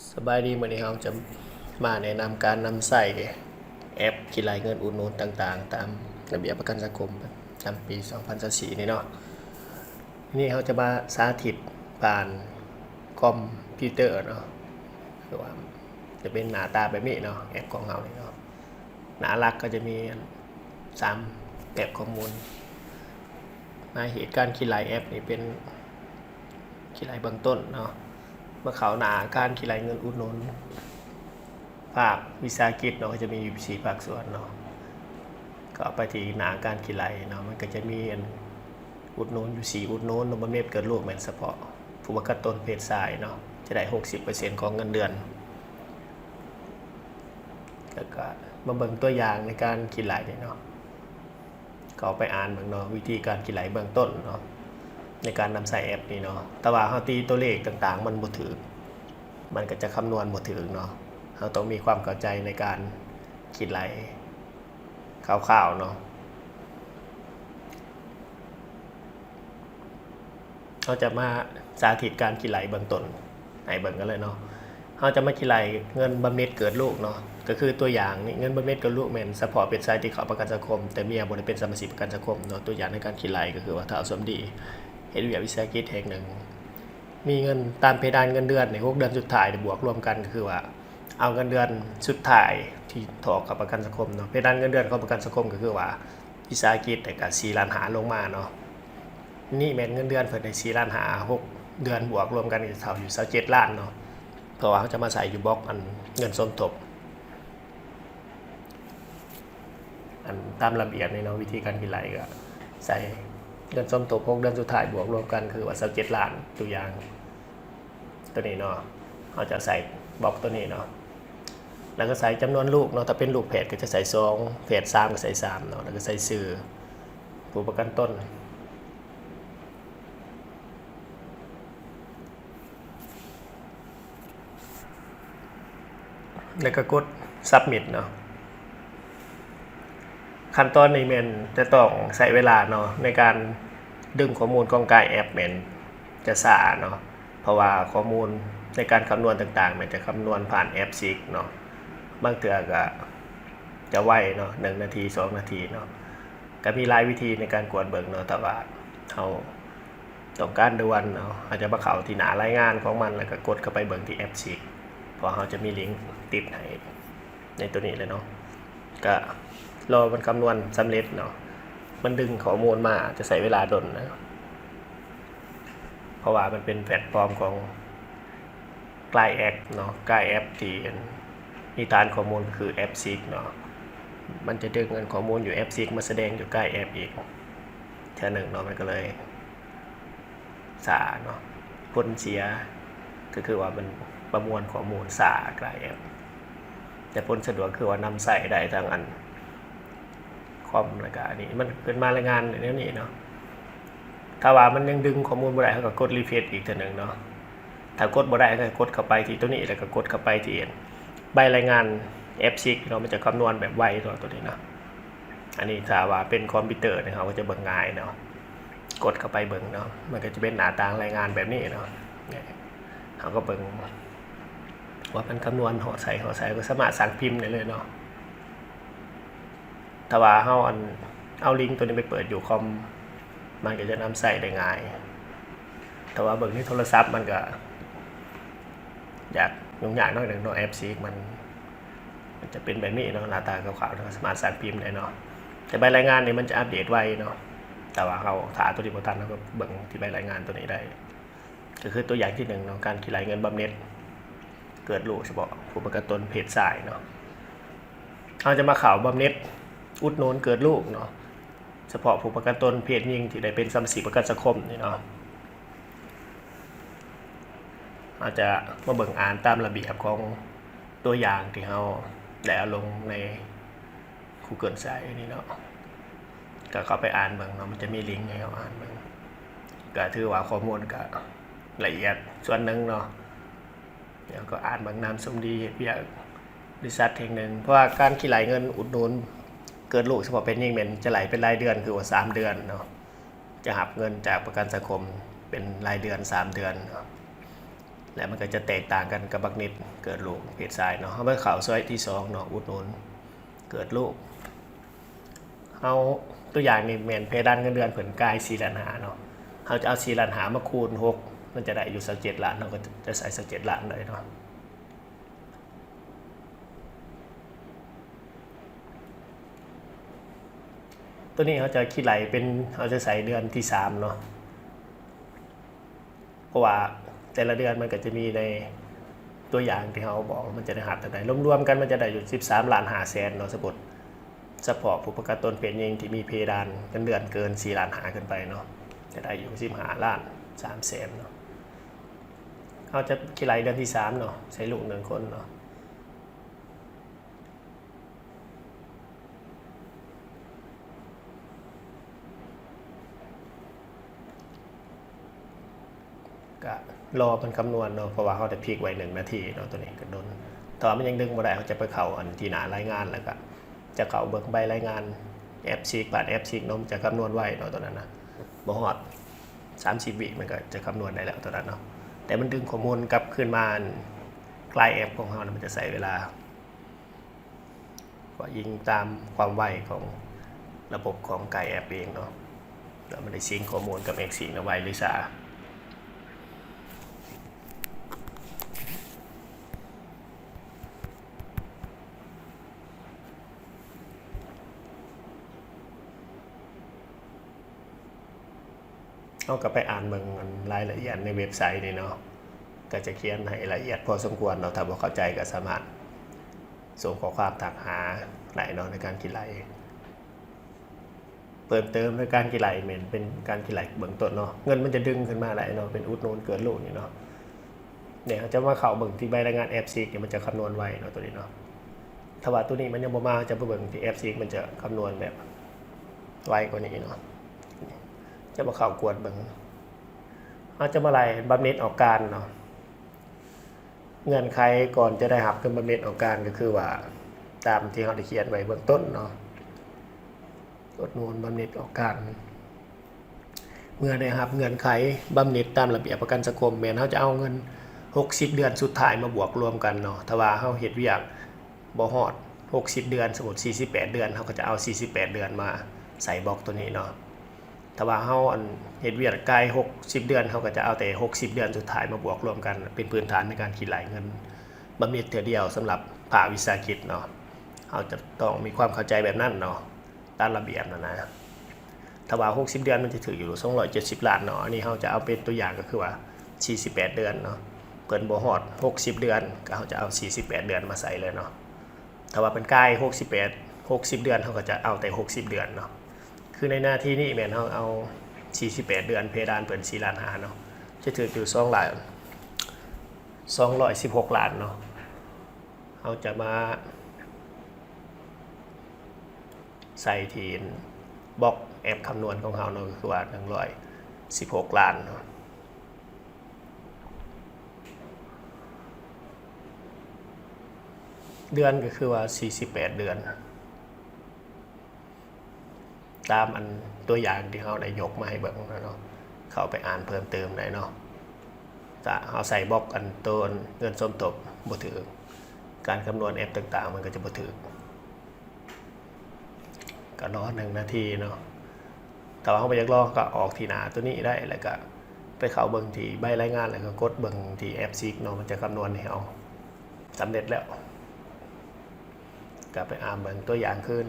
ສະບາຍດີ, ມື້ນີ້ເຮົາຈະມາແນະນຳການນຳໃຊ້ແອັບຄິດໄລ່ເງິນອຸດໜູນຕ່າງໆ ຕາມລະບຽບປະກັນສັງຄົມປະຈຳປີສອງພັນຊາວສີ່ນີ້ເນາະ. ນີ້ເຮົາຈະມາສາທິດຜ່ານຄອມພິວເຕີເນາະ, ຄືວ່າຈະເປັນໜ້າຕາແບບນີ້ເນາະ, ແອັບຂອງເຮົານີ້ເນາະ. ໜ້າຫຼັກກໍຈະມີສາມແບບຂໍ້ມູນ. ໃນເຫດການຄິດໄລ່ແອັບນີ້ເປັນ ຄິດໄລ່ເບື້ອງຕົ້ນເນາະ, ມາເຂົ້າໜ້າການຄິດໄລ່ເງິນອຸດໜູນພາກວິສາຫະກິດເນາະ, ກໍຈະມີຢູ່ສີ່ພາກສ່ວນເນາະ. ເຂົ້າໄປທີ່ໜ້າການຄິດໄລ່ເນາະ, ມັນກໍຈະມີອັນອຸດໜູນຢູ່ສີ່ອຸດໜູນເນາະ, ບຳເນັດເກີດລູກແມ່ນສະເພາະຜູ້ປະກັນຕົນເພດຊາຍເນາະ, ຈະໄດ້ຫົກສິບເປີເຊັນຂອງເງິນເດືອນ. ແລ້ວກໍມາເບິ່ງຕົວຢ່າງໃນການຄິດໄລ່ນີ້ເນາະ. ເຂົ້າໄປອ່ານເບິ່ງເນາະ, ວິທີການຄິດໄລ່ເບື້ອງຕົ້ນເນາະ ໃນການນຳໃຊ້ແອັບນີ້ເນາະ. ຖ້າວ່າເຮົາຕີຕົວເລກຕ່າງໆ ມັນບໍ່ຖືກ, ມັນກໍຈະຄຳນວນບໍ່ຖືກເນາະ. ເຮົາຕ້ອງມີຄວາມເຂົ້າໃຈໃນການຄິດໄລ່ຄ່າວໆເນາະ. ເຮົາຈະມາສາທິດການຄິດໄລ່ເບື້ອງຕົ້ນໃຫ້ເບິ່ງກັນເລີຍເນາະ. ເຮົາຈະມາຄິດໄລ່ເງິນບຳເນັດເກີດລູກເນາະ, ກໍຄືຕົວຢ່າງນີ້ ເງິນບຳເນັດເກີດລູກແມ່ນສະເພາະເພດຊາຍທີ່ເຂົ້າປະກັນສັງຄົມ ແຕ່ເມຍບໍ່ໄດ້ເປັນສະມາຊິກປະກັນສັງຄົມເນາະ. ຕົວຢ່າງໃນການຄິດໄລ່ກໍຄືວ່າ ທ້າວສົມດີເຮັດວຽກວິສາຫະກິດແຫ່ງໜຶ່ງ, ມີເງິນຕາມເພດານເງິນເດືອນໃນຫົກເດືອນສຸດທ້າຍບວກລວມກັນ ກໍຄືວ່າເອົາເງິນເດືອນສຸດທ້າຍທີ່ຖອກເຂົ້າປະກັນສັງຄົມເນາະ. ເພດານເງິນເດືອນຂອງປະກັນສັງຄົມກໍຄືວ່າ ວິສາຫະກິດ ແລ້ວກະສີ່ລ້ານຫ້າລົງມາເນາະ. ນີ້ແມ່ນເງິນເດືອນເພິ່ນໃຫ້ສີ່ລ້ານຫ້າ, ຫົກເດືອນບວກລວມກັນກໍເທົ່າຢູ່ຊາວເຈັດລ້ານເນາະ. ເພາະວ່າເຮົາຈະມາໃສ່ຢູ່ບລັອກອັນເງິນສົມທົບ ອັນຕາມລະບຽບນີ້ເນາະ, ວິທີການຄິດໄລ່ກໍໃສ່ເງິນສົມທົບຫົກເດືອນສຸດທ້າຍບວກລວມກັນ ຄືວ່າຊາວເຈັດລ້ານ ຕົວຢ່າງ ຕົວນີ້ເນາະ, ເຮົາຈະໃສ່ບລັອກຕົວນີ້ເນາະ. ແລ້ວກໍໃສ່ຈຳນວນລູກເນາະ, ຖ້າເປັນລູກແພດກໍຈະໃສ່ສອງ, ແພດສາມກໍໃສ່ສາມເນາະ, ແລ້ວກໍໃສ່ຊື່ຜູ້ປະກັນຕົນ ແລ້ວກໍກົດ Submit ເນາະ. ຂັ້ນຕອນນີ້ແມ່ນຈະຕ້ອງໃຊ້ເວລາເນາະ ໃນການດຶງຂໍ້ມູນຂອງກາຍແອັບແມ່ນຈະຊ້າເນາະ, ເພາະວ່າຂໍ້ມູນໃນການຄຳນວນຕ່າງໆ ແມ່ນຈະຄຳນວນຜ່ານແອັບຊິກເນາະ. ບາງເທື່ອກໍຈະໄວເນາະ, ໜຶ່ງນາທີ ສອງນາທີເນາະ. ກໍມີຫຼາຍວິທີໃນການກວດເບິ່ງເນາະ, ຖ້າວ່າເຮົາ ຕ້ອງການດ່ວນເນາະ, ເຮົາຈະມາເຂົ້າທີ່ໜ້າລາຍງານຂອງມັນ ແລ້ວກໍກົດເຂົ້າໄປເບິ່ງທີ່ແອັບຊິກ ເພາະເຮົາຈະມີລິງຕິດໃຫ້ໃນຕົວນີ້ເລີຍເນາະ. ກໍລໍມັນຄຳນວນສຳເລັດເນາະ, ມັນດຶງຂໍ້ມູນມາຈະໃຊ້ເວລາດົນນະ, ເພາະວ່າມັນເປັນແພລດຟອມຂອງ Gaiapp ເນາະ, Gaiapp ທີ່ອັນມີຖານຂໍ້ມູນກໍຄືແອັບຊິກເນາະ, ມັນຈະດຶງອັນຂໍ້ມູນຢູ່ແອັບຊິກມາສະແດງຢູ່ Gaiapp ອີກເທື່ອໜຶ່ງເນາະ, ມັນກໍເລີຍຊ້າເນາະ. ຜົນເສຍກໍຄືວ່າມັນປະມວນຂໍ້ມູນຊ້າ Gaiapp, ແຕ່ຜົນສະດວກຄືວ່ານຳໃຊ້ໄດ້ທັງອັນ ຄອມ ແລ້ວກະອັນນີ້ ມັນຂຶ້ນມາລາຍງານແນວນີ້ເນາະ. ຖ້າວ່າມັນຍັງດຶງຂໍ້ມູນບໍ່ໄດ້ ເຮົາກໍກົດ refresh ອີກເທື່ອໜຶ່ງເນາະ, ຖ້າກົດບໍ່ໄດ້ ເຮົາກໍກົດເຂົ້າໄປທີ່ຕົວນີ້ ແລ້ວກໍກົດເຂົ້າໄປທີ່ໃບລາຍງານແອັບຊິກເນາະ, ມັນຈະຄຳນວນແບບໄວເນາະ ຕົວນີ້ເນາະ. ອັນນີ້ຖ້າວ່າເປັນຄອມພິວເຕີນີ້ ເຮົາກໍຈະເບິ່ງງ່າຍເນາະ, ກົດເຂົ້າໄປເບິ່ງເນາະ, ມັນກໍຈະເປັນໜ້າຕ່າງລາຍງານແບບນີ້ເນາະ. ເຮົາກໍເບິ່ງວ່າມັນຄຳນວນຮອດໃສ ຮອດໃສ ກໍສາມາດສັ່ງພິມໄດ້ເລີຍເນາະ. ຖ້າວ່າເຮົາອັນ ເອົາລິງໂຕນີ້ໄປເປີດຢູ່ຄອມ ມັນກໍຈະນຳໃຊ້ໄດ້ງ່າຍ, ແຕ່ວ່າເບິ່ງໃນໂທລະສັບມັນກໍຢາກຫຍຸ້ງຍາກໜ້ອຍໜຶ່ງເນາະ. ແອັບຊິກມັນ ມັນຈະເປັນແບບນີ້ເນາະ, ໜ້າຕາຂາວໆ ແລ້ວກໍສາມາດສ້າງພິມໄດ້ເນາະ. ແຕ່ໃບລາຍງານນີ້ມັນຈະອັບເດດໄວເນາະ, ຖ້າວ່າເຮົາຖ້າໂຕນີ້ບໍ່ທັນ ເຮົາກໍເບິ່ງທີ່ໃບລາຍງານໂຕນີ້ໄດ້. ກໍຄືຕົວຢ່າງທີໜຶ່ງເນາະ, ການຄິດໄລ່ເງິນບຳເນັດເກີດລູກສະເພາະຜູ້ປະກັນຕົນເພດຊາຍເນາະ. ເຮົາຈະມາເຂົ້າບຳເນັດອຸດໜູນເກີດລູກເນາະ, ສະເພາະຜູ້ປະກັນຕົນເພດຍິງທີ່ໄດ້ເປັນສະມາຊິກປະກັນສັງຄົມນີ້ເນາະ. ເຮົາຈະມາເບິ່ງອ່ານຕາມລະບຽບຂອງຕົວຢ່າງທີ່ເຮົາໄດ້ເອົາລົງໃນ Google Site ນີ້ເນາະ, ກໍເຂົ້າໄປອ່ານເບິ່ງເນາະ, ມັນຈະມີລິງໃຫ້ເຮົາອ່ານເບິ່ງ. ກໍຖືວ່າຂໍ້ມູນກໍລະອຽດສ່ວນໜຶ່ງເນາະ. ແລ້ວກໍອ່ານເບິ່ງ ນາງສົມດີເຮັດວຽກບໍລິສັດແຫ່ງໜຶ່ງ, ເພາະວ່າການຄິດໄລ່ເງິນອຸດໜູນເກີດລູກສະເພາະເພດຍິງແມ່ນຈະໄລ່ເປັນລາຍເດືອນ ຄືວ່າສາມເດືອນເນາະ, ຈະຮັບເງິນຈາກປະກັນສັງຄົມເປັນລາຍເດືອນສາມເດືອນເນາະ. ແລະ ມັນກໍຈະແຕກຕ່າງກັນກັບບັກເນັດເກີດລູກເພດຊາຍເນາະ. ເຮົາມາເຂົ້າຊ້ອຍທີສອງເນາະ, ອຸດໜູນເກີດລູກ. ເຮົາ ຕົວຢ່າງນີ້ແມ່ນເພດານເງິນເດືອນເພິ່ນກາຍສີ່ລ້ານຫ້າເນາະ, ເຮົາຈະເອົາສີ່ລ້ານຫ້າມາຄູນຫົກ ມັນຈະໄດ້ຢູ່ຊາວເຈັດລ້ານ, ເຮົາກໍຈະໃສ່ຊາວເຈັດລ້ານໄດ້ເນາະ. ຕົວນີ້ເຮົາຈະຄິດໄລ່ເປັນ ເຮົາຈະໃສ່ເດືອນທີສາມເນາະ, ເພາະວ່າແຕ່ລະເດືອນມັນກໍຈະມີໃນຕົວຢ່າງທີ່ເຮົາບອກ ມັນຈະໄດ້ຮັບເທົ່າໃດ, ລວມໆກັນມັນຈະໄດ້ຢູ່ສິບສາມລ້ານຫ້າແສນເນາະ. ສົມມຸດສະເພາະຜູ້ປະກັນຕົນເພດຍິງທີ່ມີເພດານເງິນເດືອນເກີນສີ່ລ້ານຫ້າຂຶ້ນໄປເນາະ ຈະໄດ້ຢູ່ສິບຫ້າລ້ານສາມແສນເນາະ. ເຮົາຈະຄິດໄລ່ເດືອນທີສາມເນາະ, ໃສ່ລູກໜຶ່ງຄົນເນາະ. ກະລໍມັນຄຳນວນເນາະ, ເພາະວ່າເຮົາໄດ້ພິກໄວ້ໜຶ່ງນາທີເນາະ, ຕົວນີ້ກໍດົນ. ຖ້າວ່າມັນຍັງດຶງບໍ່ໄດ້ ເຮົາຈະໄປເຂົ້າອັນທີ່ໜ້າລາຍງານ ແລ້ວກະຈະເຂົ້າເບິ່ງໃບລາຍງານແອັບຊີກ ຜ່ານແອັບຊີກເນາະ, ມັນຈະຄຳນວນໄວເນາະ ຕົວນັ້ນນະ, ບໍ່ຮອດສາມສິບວິມັນກໍຈະຄຳນວນໄດ້ແລ້ວຕົວນັ້ນເນາະ. ແຕ່ມັນດຶງຂໍ້ມູນກັບຄືນມາ ອັນ ໄກລແອັບຂອງເຮົານະ ມັນຈະໃຊ້ເວລາ ກໍອີງຕາມຄວາມໄວຂອງລະບົບຂອງໄກແອັບເອງເນາະ, ແລ້ວມັນໄດ້ຊິງຂໍ້ມູນກັບເອັກຊີກນະ ໄວຫຼືຊ້າ. ເຮົາກໍໄປອ່ານເບິ່ງລາຍລະອຽດໃນເວັບໄຊນີ້ເນາະ, ກໍຈະຂຽນໃຫ້ລະອຽດພໍສົມຄວນເນາະ. ຖ້າບໍ່ເຂົ້າໃຈກໍສາມາດສົ່ງຂໍ້ຄວາມທັກຫາໄດ້ເນາະ ໃນການຄິດໄລ່ເພີ່ມເຕີມ. ໃນການຄິດໄລ່ແມ່ນເປັນການຄິດໄລ່ເບື້ອງຕົ້ນເນາະ, ເງິນມັນຈະດຶງຂຶ້ນມາໄດ້ເນາະ, ເປັນອຸດໜູນເກີດລູກນີ້ເນາະ. ນີ້ເຮົາຈະມາເຂົ້າເບິ່ງທີ່ໃບລາຍງານແອັບຊີກນີ້ ມັນຈະຄຳນວນໄວເນາະ ຕົວນີ້ເນາະ. ຖ້າວ່າຕົວນີ້ມັນຍັງບໍ່ມາ ເຮົາຈະໄປເບິ່ງທີ່ແອັບຊີກ ມັນຈະຄຳນວນແບບໄວກວ່ານີ້ເນາະ. ຈະມາເຂົ້າກວດເບິ່ງ, ເຮົາຈະມາໄລ່ບຳເໜັດອອກການເນາະ. ເງື່ອນໄຂກ່ອນຈະໄດ້ຮັບເງິນບຳເໜັດອອກການ ກໍຄືວ່າຕາມທີ່ເຮົາໄດ້ຂຽນໄວ້ເບື້ອງຕົ້ນເນາະ, ອຸດໜູນບຳເໜັດອອກການ. ເມື່ອໄດ້ຮັບເງື່ອນໄຂບຳເໜັດຕາມລະບຽບປະກັນສັງຄົມ ແມ່ນເຮົາຈະເອົາເງິນຫົກສິບເດືອນສຸດທ້າຍມາບວກລວມກັນເນາະ. ຖ້າວ່າເຮົາເຮັດວຽກບໍ່ຮອດຫົກສິບເດືອນ, ສົມມຸດສີ່ສິບແປດເດືອນ, ເຮົາກໍຈະເອົາສີ່ສິບແປດເດືອນມາໃສ່ບລັອກຕົວນີ້ເນາະ. ຖ້າວ່າເຮົາ ອັນ ເຮັດວຽກກາຍຫົກສິບເດືອນ, ເຮົາກໍຈະເອົາແຕ່ຫົກສິບເດືອນສຸດທ້າຍມາບວກລວມກັນ ເປັນພື້ນຖານໃນການຄິດໄລ່ເງິນບຳເໜັດເທື່ອດຽວສຳລັບພາກວິສາຫະກິດເນາະ. ເຮົາຈະຕ້ອງມີຄວາມເຂົ້າໃຈແບບນັ້ນເນາະ. ຕາມລະບຽບນັ້ນນະ. ຖ້າວ່າຫົກສິບເດືອນມັນຈະຖືກຢູ່ສອງຮ້ອຍເຈັດສິບລ້ານເນາະ, ອັນນີ້ເຮົາຈະເອົາເປັນຕົວຢ່າງ ກໍຄືວ່າສີ່ສິບແປດເດືອນເນາະ, ເພິ່ນບໍ່ຮອດຫົກສິບເດືອນ ກໍເຮົາຈະເອົາສີ່ສິບແປດເດືອນມາໃສ່ເລີຍເນາະ. ຖ້າວ່າເພິ່ນກາຍຫົກສິບແປດ ຫົກສິບເດືອນ ເຮົາກໍຈະເອົາແຕ່ຫົກສິບເດືອນເນາະ. ຄືໃນໜ້າທີ່ນີ້ແມ່ນເຮົາເອົາສີ່ສິບແປດເດືອນ, ເພດານເພິ່ນສີ່ລ້ານຫ້າເນາະ, ຈະຖືກຢູ່ສອງລ້ານ ສອງຮ້ອຍສິບຫົກລ້ານເນາະ. ເຮົາຈະມາ ໃສ່ທີ່ບລັອກແອັບຄຳນວນຂອງເຮົາເນາະ, ກໍຄືວ່າໜຶ່ງຮ້ອຍສິບຫົກລ້ານເນາະ. ເດືອນກໍຄືວ່າສີ່ສິບແປດເດືອນ ຕາມອັນຕົວຢ່າງທີ່ເຮົາໄດ້ຍົກມາໃຫ້ເບິ່ງເນາະ, ເຂົ້າໄປອ່ານເພີ່ມເຕີມໄດ້ເນາະ. ຖ້າເຮົາໃສ່ບລັອກອັນໂຕເງິນສົມທົບບໍ່ຖືກ, ການຄຳນວນແອັບຕ່າງໆ ມັນກໍຈະບໍ່ຖືກ. ກໍລໍໜຶ່ງນາທີເນາະ. ຖ້າວ່າເຮົາບໍ່ຢາກລໍ ເຮົາກໍອອກທີ່ໜ້າຕົວນີ້ໄດ້ ແລ້ວກໍໄປເຂົ້າເບິ່ງທີ່ໃບລາຍງານ ແລ້ວກໍກົດເບິ່ງທີ່ແອັບຊີກເນາະ, ມັນຈະຄຳນວນໃຫ້ເຮົາສຳເລັດແລ້ວ. ກໍໄປອ່ານເບິ່ງຕົວຢ່າງຄືນ.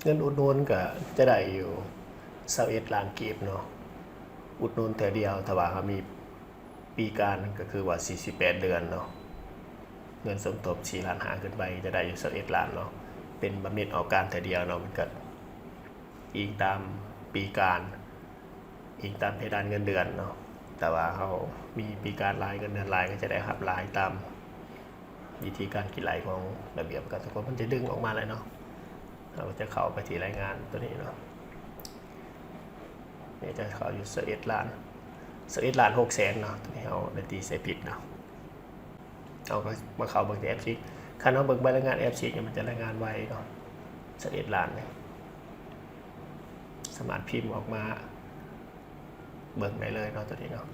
ເງິນອຸດໜູນກໍຈະໄດ້ຢູ່ຊາວເອັດລ້ານກີບເນາະ, ອຸດໜູນເທື່ອດຽວ. ຖ້າວ່າເຮົາມີປີການ ກໍຄືວ່າສີ່ສິບແປດເດືອນເນາະ, ເງິນສົມທົບສີ່ລ້ານຫ້າຂຶ້ນໄປ ຈະໄດ້ຢູ່ຊາວເອັດລ້ານເນາະ, ເປັນບຳເໜັດອອກການເທື່ອດຽວເນາະ. ມັນກໍອີງຕາມປີການ ອີງຕາມເພດານເງິນເດືອນເນາະ. ຖ້າວ່າເຮົາມີປີການຫຼາຍ ເງິນເດືອນຫຼາຍ ກໍຈະໄດ້ຮັບຫຼາຍຕາມວິທີການຄິດໄລ່ຂອງລະບຽບການສັງຄົມ. ມັນຈະດຶງອອກມາເລີຍເນາະ, ເຮົາຈະເຂົ້າໄປທີ່ລາຍງານຕົວນີ້ເນາະ, ນີ້ຈະເຂົ້າຢູ່ຊາວເອັດລ້ານ. ສິບເອັດລ້ານຫົກແສນເນາະ ໂຕນີ້ເຮົາໄດ້ຕີໃສ່ຜິດເນາະ. ເຮົາກໍມາເຂົ້າເບິ່ງທີ່ແອັບຊິກ ຄັນເຮົາເບິ່ງໃບລາຍງານແອັບຊິກນີ້ ມັນຈະລາຍງານໄວເນາະ ສິບເອັດລ້ານນີ້ ສາມາດພິມອອກມາເບິ່ງໄດ້ເລີຍເນາະ ໂຕນີ້ເນາະ.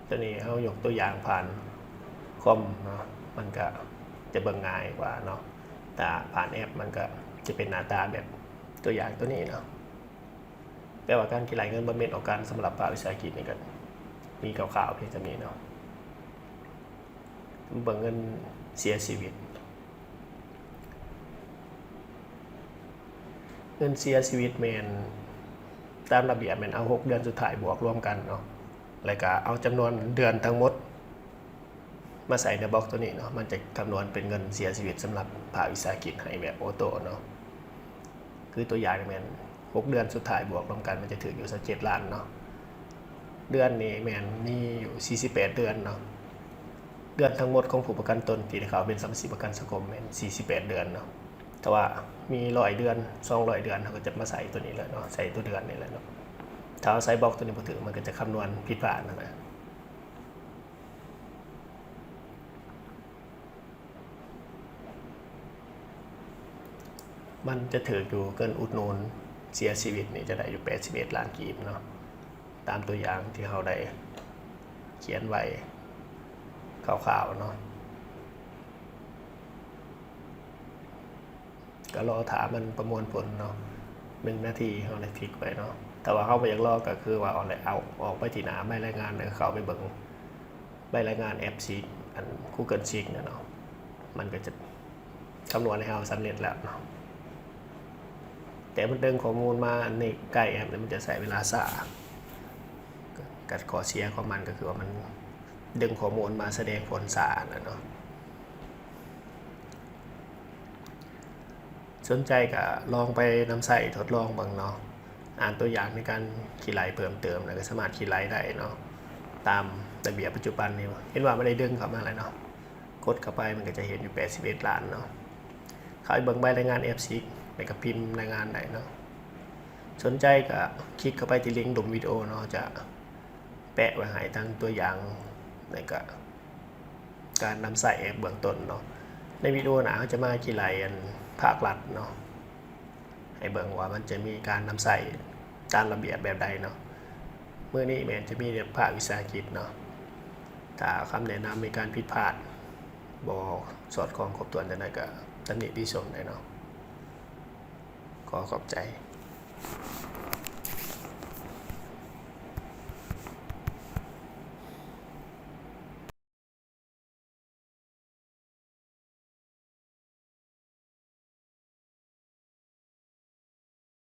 ໂຕນີ້ເຮົາຍົກຕົວຢ່າງຜ່ານຄອມເນາະ ມັນກະຈະເບິ່ງງ່າຍກວ່າເນາະ ຖ້າຜ່ານແອັບມັນກະຈະເປັນໜ້າຕາແບບຕົວຢ່າງໂຕນີ້ເນາະ. ແປວ່າການຄິດໄລ່ເງິນບົດເມັດອອກການສຳລັບພາກວິສາຫະກິດນີ້ກໍມີຄ່າວໆພຽງສ່ຳນີ້ເນາະ. ເບິ່ງເງິນເສຍຊີວິດ ເງິນເສຍຊີວິດແມ່ນ ຕາມລະບຽບແມ່ນເອົາຫົກເດືອນສຸດທ້າຍບວກລວມກັນເນາະ ແລ້ວກະເອົາຈຳນວນເດືອນທັງໝົດ ມາໃສ່ໃນບລັອກໂຕນີ້ເນາະ ມັນຈະຄຳນວນເປັນເງິນເສຍຊີວິດສຳລັບພາກວິສາຫະກິດໃຫ້ແບບໂອໂຕ້ເນາະ. ຄືຕົວຢ່າງນີ້ແມ່ນຫົກເດືອນສຸດທ້າຍບວກລວມກັນ ມັນຈະຖືກຢູ່ຊາວເຈັດລ້ານເນາະ. ເດືອນນີ້ແມ່ນມີຢູ່ສີ່ສິບແປດເດືອນເນາະ. ເດືອນທັງໝົດຂອງຜູ້ປະກັນຕົນທີ່ໄດ້ເຂົ້າເປັນສະມາຊິກປະກັນສັງຄົມແມ່ນສີ່ສິບແປດເດືອນເນາະ. ຖ້າວ່າມີຮ້ອຍເດືອນ ສອງຮ້ອຍເດືອນ ເຮົາກໍຈະມາໃສ່ຕົວນີ້ແຫຼະເນາະ ໃສ່ຕົວເດືອນນີ້ແຫຼະເນາະ. ຖ້າເຮົາໃສ່ບລັອກຕົວນີ້ບໍ່ຖືກ ມັນກໍຈະຄຳນວນຜິດພາດຫັ້ນນະ. ມັນຈະຖືກຢູ່ເງິນອຸດໜູນເສຍຊີວິດນີ້ຈະໄດ້ຢູ່ແປດສິບເອັດລ້ານກີບເນາະ ຕາມຕົວຢ່າງທີ່ເຮົາໄດ້ຂຽນໄວ້ຄ່າວໆເນາະ. ກໍລໍຖ້າມັນປະມວນຜົນເນາະ ໜຶ່ງນາທີ ເຮົາໄດ້ທິກໄວ້ເນາະ. ຖ້າວ່າເຮົາບໍ່ຢາກລໍກໍຄືວ່າເອົາແຫຼະ ເອົາອອກໄປທີ່ໜ້າໃບລາຍງານ ແລ້ວເຂົ້າໄປເບິ່ງໃບລາຍງານແອັບຊິກ ອັນ Google Sheet ນັ້ນເນາະ ມັນກໍຈະຄຳນວນໃຫ້ເຮົາສຳເລັດແລ້ວເນາະ. ແຕ່ມັນດຶງຂໍ້ມູນມາໃນໃກ້ແອັບນີ້ ມັນຈະໃຊ້ເວລາຊ້າ ກໍຂໍ້ເສຍຂອງມັນກໍຄືວ່າມັນດຶງຂໍ້ມູນມາສະແດງຜົນຊ້ານັ້ນເນາະ. ສົນໃຈກໍລອງໄປນຳໃຊ້ທົດລອງເບິ່ງເນາະ ອ່ານຕົວຢ່າງໃນການຄິດໄລ່ເພີ່ມເຕີມ ແລ້ວກໍສາມາດຄິດໄລ່ໄດ້ເນາະ ຕາມລະບຽບປັດຈຸບັນນີ້. ເຫັນວ່າມັນໄດ້ດຶງເຂົ້າມາແລ້ວເນາະ ກົດເຂົ້າໄປມັນກໍຈະເຫັນຢູ່ແປດສິບເອັດລ້ານເນາະ. ເຂົ້າໄປເບິ່ງໃບລາຍງານແອັບຊິກ ແລ້ວກໍພິມລາຍງານໄດ້ເນາະ. ສົນໃຈກໍຄລິກເຂົ້າໄປທີ່ລິງລຸ່ມວິດີໂອເນາະ ຈະແປະໄວ້ໃຫ້ທັງຕົວຢ່າງ ແລ້ວກໍ ການນຳໃຊ້ແອັບເບື້ອງຕົ້ນເນາະ. ໃນວິດີໂອໜ້າເຮົາຈະມາຄິດໄລ່ອັນພາກລັດເນາະ ໃຫ້ເບິ່ງວ່າມັນຈະມີການນຳໃຊ້ຕາມລະບຽບແບບໃດເນາະ. ມື້ນີ້ແມ່ນຈະມີແຕ່ພາກວິສາຫະກິດເນາະ. ຖ້າຄຳແນະນຳມີການຜິດພາດ ບໍ່ສອດຄ່ອງຄົບຖ້ວນຈັ່ງໃດ ກໍຕຳໜິຕິຊົມໄດ້ເນາະ. ຂໍຂອບໃຈ.